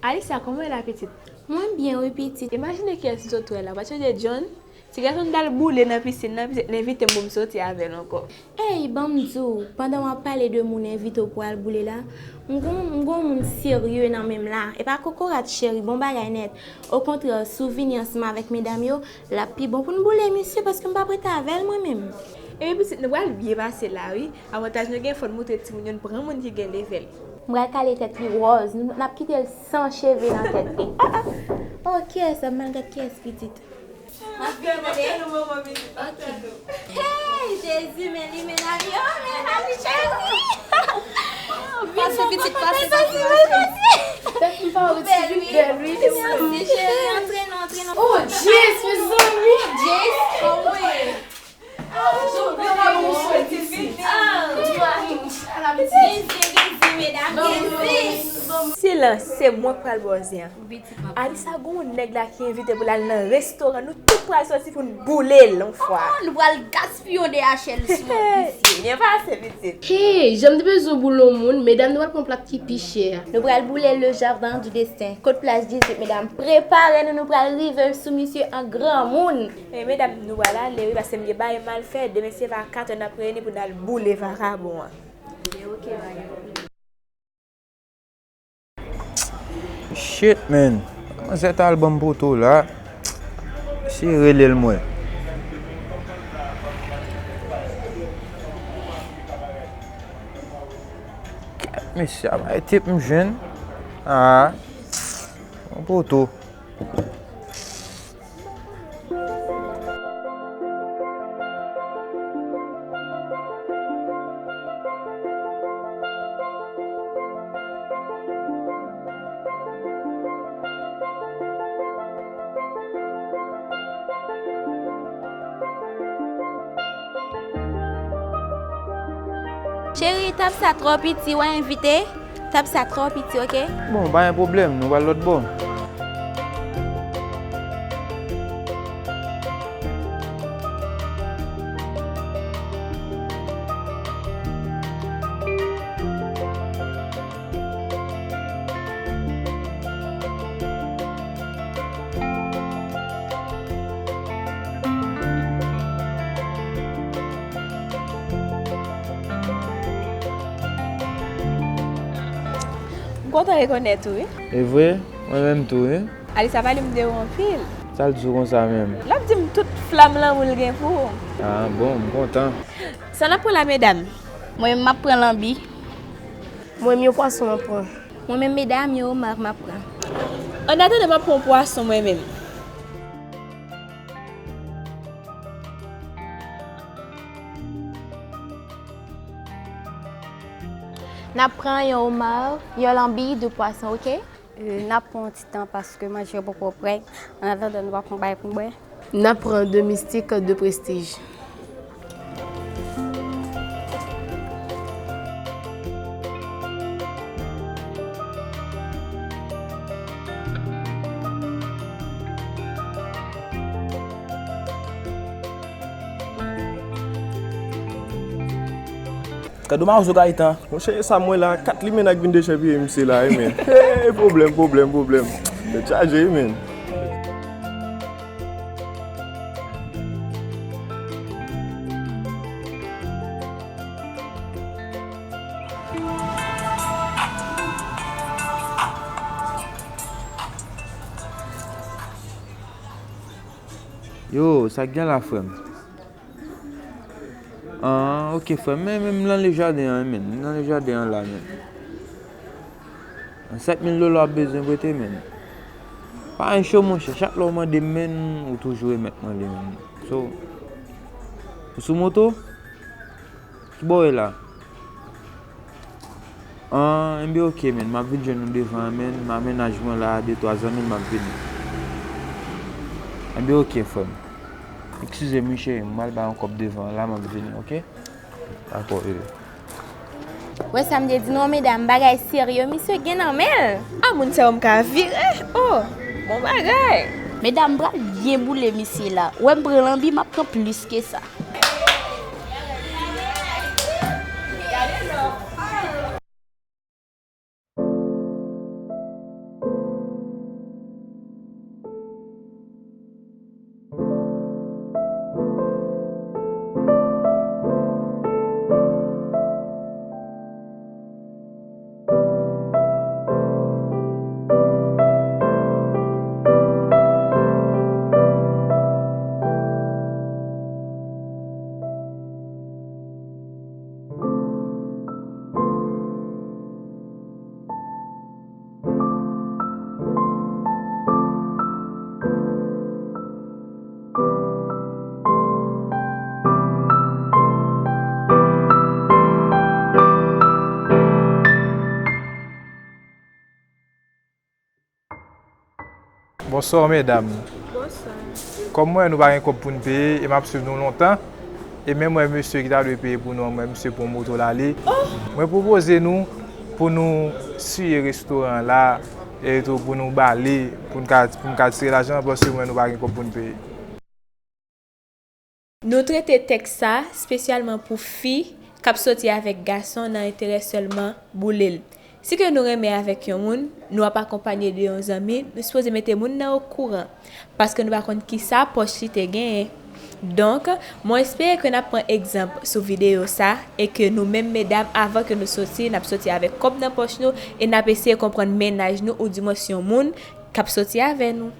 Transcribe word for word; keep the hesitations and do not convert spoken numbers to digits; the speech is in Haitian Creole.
Alicia, kòman w ye la, pitit? Mwen byen, wi, pitit. Imajine kiyès m sot wè la. Ou pa t sonje John? Ti gason m t al boule nan pisin nan, pitit, l envite m pou m soti avè l ankò. Ey, ban m di w, pandan w ap pale de moun envite w pou al boule la, m gon, m gon moun serye nan men m la. E pa kokorat, cheri, bon bagay nèt. Okontrè, si w vini ansanm avèk medam yo, l ap pi bon pou n boule misye, paske m p ap rete avè l mwen menm. Epi pitit, nou pral byen pase la, wi. Avantaj nou gen, fò n montre timoun yo n pran moun ki gen level. M pral kale tèt li wòz, n, n ap kite l san cheve nan tèt li. Ah, ah. Oh, kiyès, m al gad kiyès pitit. M ap gade. Ok. Hey, Jezi, men li, men avyon, men avyon, cheri. Pase pitit, pase, pase, pase. Tèt m pa wè ti bèl, wi. Mèsi, cheri, antre non, antre non. Oh, Jezi, mezanmi. Jezi, oh, wi. Silans, se mwen k pral ba w zen an. Alisa, gon yon nèg la ki envite pou l al nan restoran, nou tout pral soti pou n boule l yon fwa. Oh, nou pral gaspiye yon D H L sou yon pisye. Byen pase, pitit. Hey, jan m te bezwen boule yon moun, medam, nou pral pran plat ki pi chè a. Nou pral boule Le Jardin du Destin. Kot plas dizuit, medam? Prepare nou, nou pral rive sou misye an granmoun. E medam, nou pral ale, wi, paske m gen bagay m al fè. Demen se va katè n ap reyini pou n al boule vakabon an. Ok, bagay. Shit, man. Manzè t al ban m poto la. Si rele l mwen. Kèt, mesye, a bay tip m jwenn. Ah. Ban m poto. Cheri, tab sa twò piti, w a envite. Tab sa twò piti, oke? Bon, pa gen pwoblèm, nou pral lòt bò. M kontan rekonèt ou, wi. E vre? Mwen menm tou, wi. Alisa pale m de ou anpil. Sa l di w konsa menm? L ap di m tout flam lanmou l gen pou ou. Ah, bon, m kontan. Sa n ap pran la, medam? Mwen menm, m ap pran lanbi. Mwen menm, yon pwason m ap pran. Mwen menm, medam, yon omar m ap pran. Annatandan, m ap pran yon pwason mwen menm. N ap pran yon omar, yon lanbi, de pwason, oke? Euh, n ap pran yon ti tan paske manje yo poko prè. Annatandan, nou pral pran bagay pou n bwè. N ap pran de mistik, de prestij. Gad yon mawozo Gayetan. Monchè, e sa m wè la, kat limenna k vin dechèpiye misye la, wi, men. Hey, pwoblèm, pwoblèm, pwoblèm. Tèt chaje, wi, men. Yo, sa k gen la, frè m? Ah, ok, frè m, men, men m nan le jaden an, men. M nan le jaden an la, men. Sèt mil dola w ap bezwen prete, men. Pa gen cho, monchè. Chak lè w mande m, men, ou toujou remèt mwen li, men. So, ou sou moto? Ki bò w ye la? Ah, enben, ok, men. M ap vin jwenn ou devan an, men. M a mennaj mwen la, de twa zanmi m, m ap vini. Enben, ok, frè m. Eskize m, wi, cheri. M al bay yon kòb devan an la, m ap vini, ok? Dakò, bebe. Wè sa m te di nou an, medam, bagay serye, misye gen nan men l. Ah, moun sa yo m ka vire. Oh, bon bagay. Medam, m pral byen boule misye la. Wè m pran lanbi, m ap pran plis ke sa. Bonswa medam. Bonswa. Kòm mwen nou pa gen kòb pou n peye e m ap swiv nou lontan, e menm wè mesye ki ta dwe peye pou nou an, mwen mesye pran moto l ale. Mwen pwopoze nou pou nou siye restoran an la, e tou pou nou bale, pou n ka, pou n ka tire lajan an, paske mwen nou pa gen kòb pou n peye. Nou trete tèks sa espesyalman pou fi k ap soti avèk gason nan enterè sèlman boule l. Si ke nou renmen avèk yon moun, nou ap akonpanye de yon zanmi, nou sipoze mete moun nan okouran, paske nou pa konn kisa pòch li te genyen. Donk, mwen espere ke n ap pran egzanp sou videyo sa e ke nou menm medam, avan ke nou soti, n ap soti avèk kòb nan pòch nou e n ap eseye konprann mennaj nou oudimwens yon moun k ap soti avè nou.